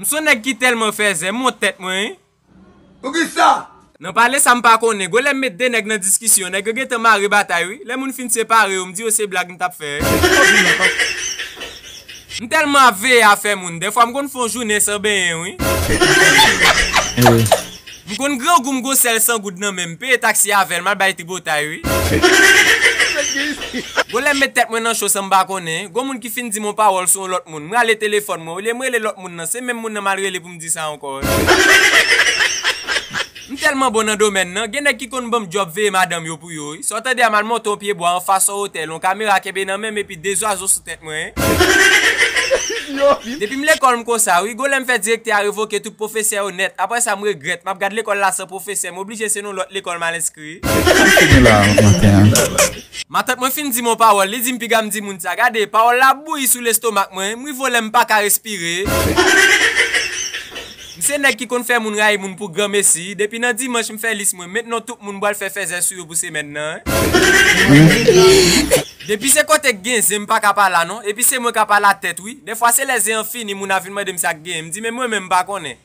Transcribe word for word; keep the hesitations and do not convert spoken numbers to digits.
M se yon nèg ki tèlman fèzè, m wont tèt mwen, wi. Poukisa? Nan pale sa m pa konnen. Gwo lè m met de nèg nan diskisyon, nèg yo gentan mare batay, wi. Lè moun fin separe yo, m di yo se blag m t ap fè. M tèlman ap veye afè moun, dèfwa m konn fè yon jounen san benyen, wi. M konn grangou m gon sèl san goud nan men m, peye taksi avè l, m al bay tripotay, wi. Gwo lè m met tèt mwen nan cho san m pa konnen, gon moun ki fin di m yon pawòl sou yon lòt moun, m rale telefòn mwen, olye m rele lòt moun nan, se menm moun nan m al rele pou m di sa ankò. M tèlman bon nan domèn nan, gen nèg ki konn ban m djòb veye madanm yo pou yo, wi. Sa w tande a, m al monte yon pye bwa anfas yon otèl, yon kamera kenbe nan men m epi de zwazo sou tèt mwen. Depi m lekòl m konsa, wi, gwo lè m fè direktè a revoke tout pwofesè yo nèt. Apre sa, m regrèt, m ap gad lekòl la san pwofesè, m oblije se nan yon lòt lekòl m al enskri. Sa m fini la maten an? Matant mwen fin di m yon pawòl, li di m piga m di moun sa. Gade, pawòl la ap bouyi sou lestomak mwen, m rive yon lè m pa ka respire. M se nèg ki konn fè moun rayi moun pou granmesi. Depi nan dimanch m fè lis mwen, met non tout moun m pral fè fèzè sou yo pou semèn nan. Depi se kote k gen zen m pa ka pale a non. Epi se mwen k ap pale a tèt wi. Dèfwa se lè zen an fini moun ap vin mande m sa k genyen. M di men mwen menm m pa konnen.